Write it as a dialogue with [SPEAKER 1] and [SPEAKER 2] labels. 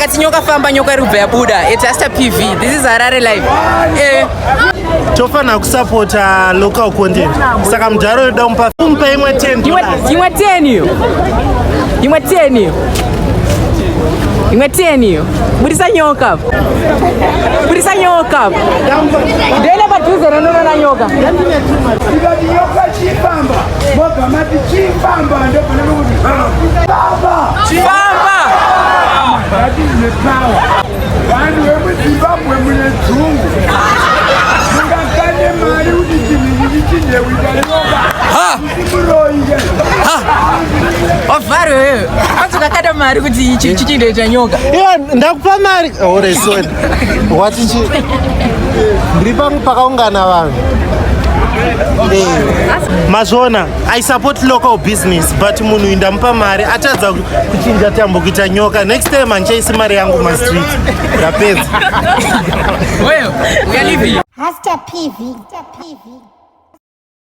[SPEAKER 1] Tikati nyoka famba, nyoka iri kubva yabuda. It's Hasta PV. This is Harare Live.
[SPEAKER 2] Tofanira kusapota local content, saka mudharo yoda kumupa imwe 10.
[SPEAKER 1] Imwe 10 iyo. Imwe 10 iyo. Imwe 10 iyo. Budisa nyoka. Budisa nyoka. Ndoenda padhuze nanoona nyoka.
[SPEAKER 3] Tikati nyoka chifamba, mobva mati chifamba, ndopane kuti famba.
[SPEAKER 1] Famba.
[SPEAKER 3] That is the power. Vanhu vemuZimbabwe mune dzungu, mungakande mari kuti chinhu ichi chichinje kuita nyoka. Muroyi.
[SPEAKER 1] Wavharwe wewe. Kwanza ukakanda mari kuti ichi chichindoita nyoka.
[SPEAKER 2] Iwe, ndakupa mari ore, sorry, wati chi ndiri pangu pakaungana vanhu. Mazviona, I support local business, but munhu uyu ndamupa mari, atadza kuchinja tambo kuita nyoka. Next time handichaisi mari yangu mastreet, ndapedza.
[SPEAKER 1] Wewe, we are leaving.
[SPEAKER 4] Hasta PV. PV.